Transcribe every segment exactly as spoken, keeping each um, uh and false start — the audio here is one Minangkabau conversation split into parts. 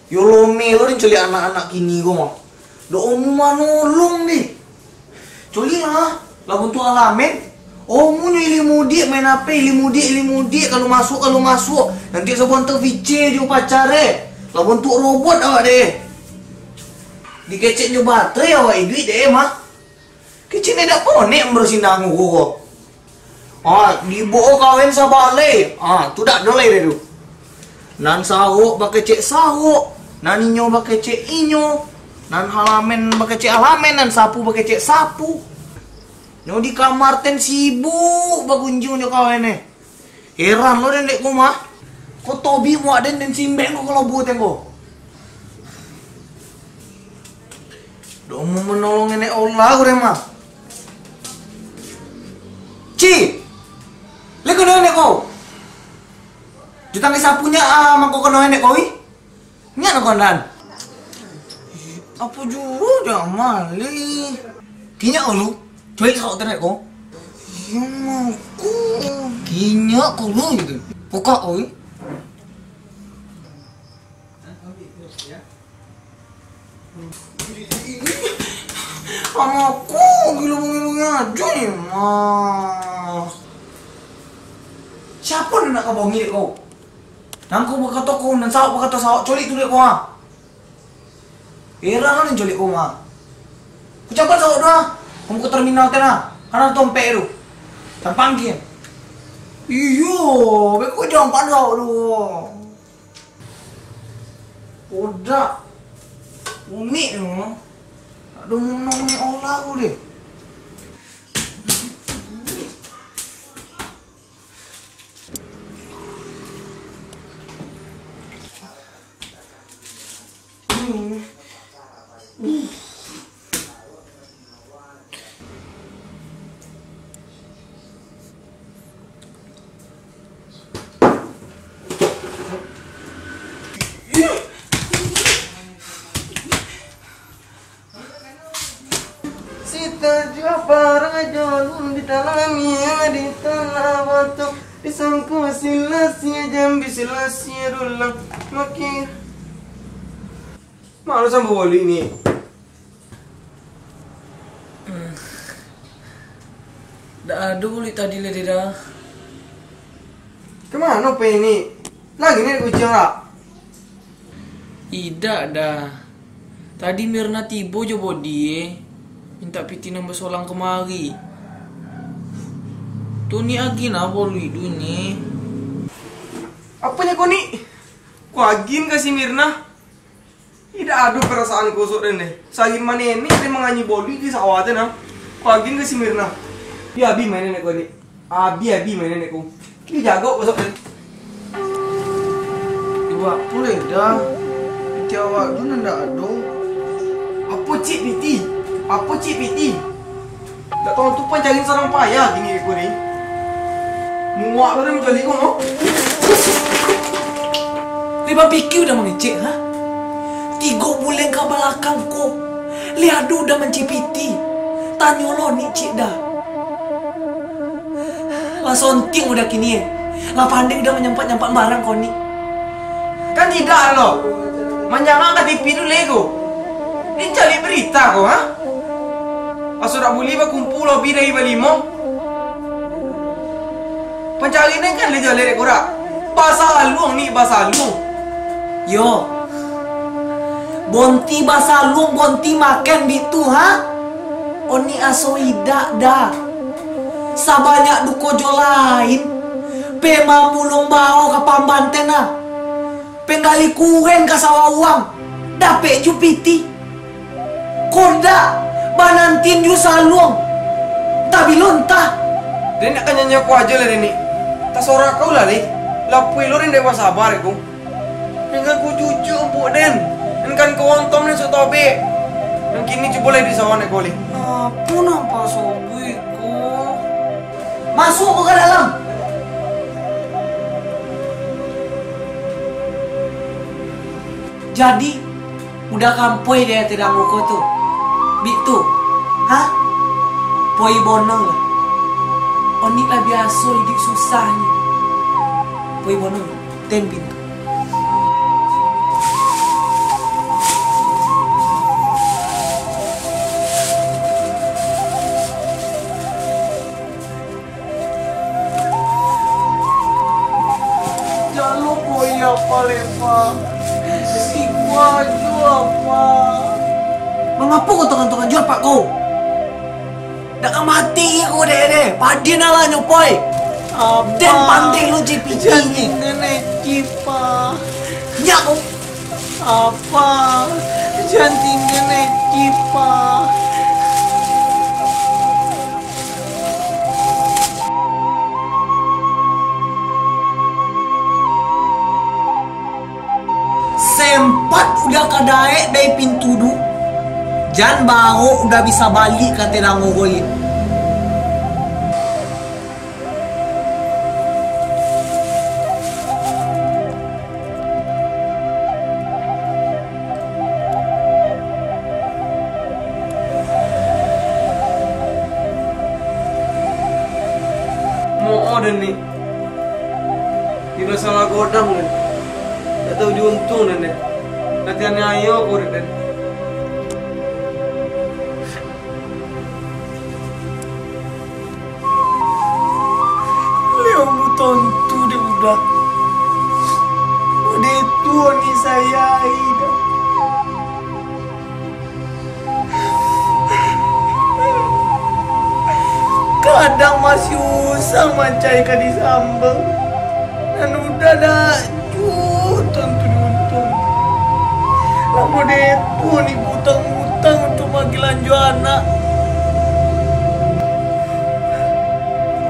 Yo lomeh lo den caliak anak-anak kini ko mah. Dak omu manolong deh. Caliak lah, lah bantuak alamen. Omunyo ilia mudiak main H P, ilia mudiak, ilia mudiak, kalau masuak, kalau masuak. Nanti sabuah antar V C jo pacar eh. Lah bantuak robot awak deh. Dikecek jo baterai awak iduik deh mah. Kecek ni dak konek barsindang ko. Ah, dibaok kawin sabaleh. Ah, tu dak ado lai deh tu. Nan sahok bakecek sahok, nan inyo bakecek inyo, nan halamen bakecek halamen, nan sapu bakecek sapu. Nyo di kamar ten sibuk bagunjiang jo kawin eh. Heran lo den dek ko mah. Ko tobi muak den, den simbek ko kalau buah ten ko. Dak mau manolong nenek olah ko den mah. Ci! Lai ko nenek ko. Jutang sapunyo ah mangko kano nenek ko wi. Nyak nak kondan. Apo juo dak maleh. Kinyak ko lu. Cuek sawak tenek ko. Iyo mangko. Kinyak ko lu gitu. Buka ko wi. Anakku, gilo bungi-bungi ajo ni, mah. Siapo nan nak ka bongi dek ko? Nan ko bakato ko, nan sawak bakato sawak, coliak tu dek ko, ha? Heran lah nan coliak ko, mah. Ku cabuik sawak tu, ha? Kamu ka terminal tu, ha? Kan ado tompek tu. Tampangkian. Iyo, beko jangan pandau tu. Odak. Unik tu. Ado munong ni olah tu deh. Sitajuah parang ajo alun di dalam ia di tanah batu, disangko silasia jambi silasia dulang. Makin malu sambuak boli ni. Hmm. Dak ado boli tadi lah dia dah. Kemano pe ni? Lagi ni kuciang lah. Idak dah. Tadi Mirna tibo jo bodi eh. Mintak piti nan basolang kamari. Tu ni agi nah boli duit ni. Aponyo ko ni? Ko agin ka si Mirna? Idak ado parasaan kosok den deh. Sagin manenek den manganyi boluik di sawah tu nah. Ko agin ka si Mirna. Iyo abi main nenek ko ni. Abi-abi main nenek ko. Dijago kosok den. Iwak pulai dah. Piti awak tu nan dak ado. Apo cik piti? Apo cik piti? Dak tahu tu pancari sarang payah kini ko ni. Muak baru mancari ko no. Lai bapikia udah mangecek ha? Tigo bulan ka balakang ko, lai ado udah mancipiti. Tanyo lo ni cik dah. Lah sontiang udah kini eh. Lah pandai udah manyampak-nyampak barang ko ni. Kan tidak lo. Manyangak ka T V tu lai ko. Ni cari berita ko ha? Aso dak bulih bakumpua lobi dari balimo. Pancari nan kan lai jaleh dek korak. Basaluang ni basaluang. Yo. Bonti basaluang, bonti makan bitu ha? Oni aso idak dah. Sabanyak duko jo lain. Pe mamulung bao ka pambanten ha. Penggali kuren ka sawah uwang, dapek ju piti. Kodak, banantin ju saluang, tabilo ntah. Den nak kanyanyo ko ajo lah, Denik. Tasorak kau lah, leh. Lapuih lo den dek basaba ko. Tingga ku cucuk empuk den. Den kan ka wontom den sok tobek. Nan kini cubo lai di sawah nek ko, leh. Apo nampak sobek ko? Masuak ko ka dalam. Jadi, udah kampoi di ateh dangko ko tu. Bik tu. Ha? Poi bonong lah. Onik lah biaso iduik susah ni. Poi bonong. Ten pintu. Siko ajo, Apa. Mangapo kau tangah-tangah juo apak kau? Dak ka mati ko dek deh. Padian lah nyo, Poi. Apa? Den pantai lo J P T. Jan tingga naiak, Pa. Nyak kau. Apa? Jan tingga naiak, Pa. Sempat udah ka daek dari pintu tu, jan barok udah bisa baliak ka ateh dango ko lai. Mo'o den ni. Kiro salah godang den. Dak tau diuntuang den ni. Dak aniayo ko dek den. Leh umua tantu dek udah. Udah tuo ni sayai dah. Kadang masih usang mancari ka disambung. Nan udah dak juo tantu diuntuang. Lamo dek tuo ni utang-utang untuak magilan jo anak.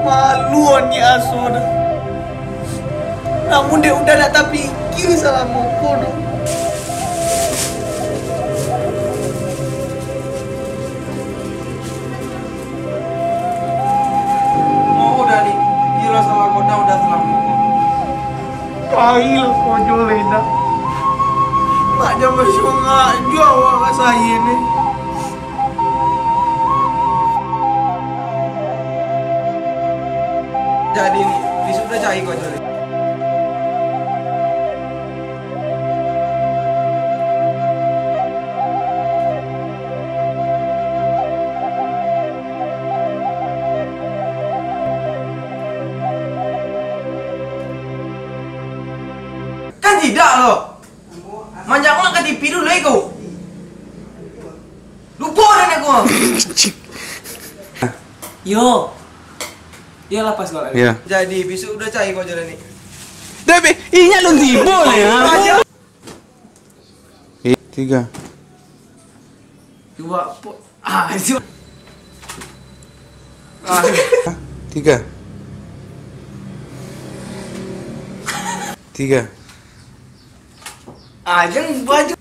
Malu ni aso dah. Namun dek udah dak tapikia salamo ko doh. Oh, udah ni, iyo lah salah godang udah salamo ko. Pailah ko jo leda. Mak jan basiongak jo awak ka sain ni. Jadi ni, bisuak udah cari ko jo ni. Kan tidak lo. Manjangok ka T V dulu, eh, ko. Lupo dah nak ko. Yo. Yo lah pas ko lah. Iya. Jadi, bisuak udah cari ko jo ni. Dah, be, inyak lun tibo lah ya. Eh, tiga. Dua po-, ah, itu. Ah. Tiga. Tiga. Ah, jangan baju.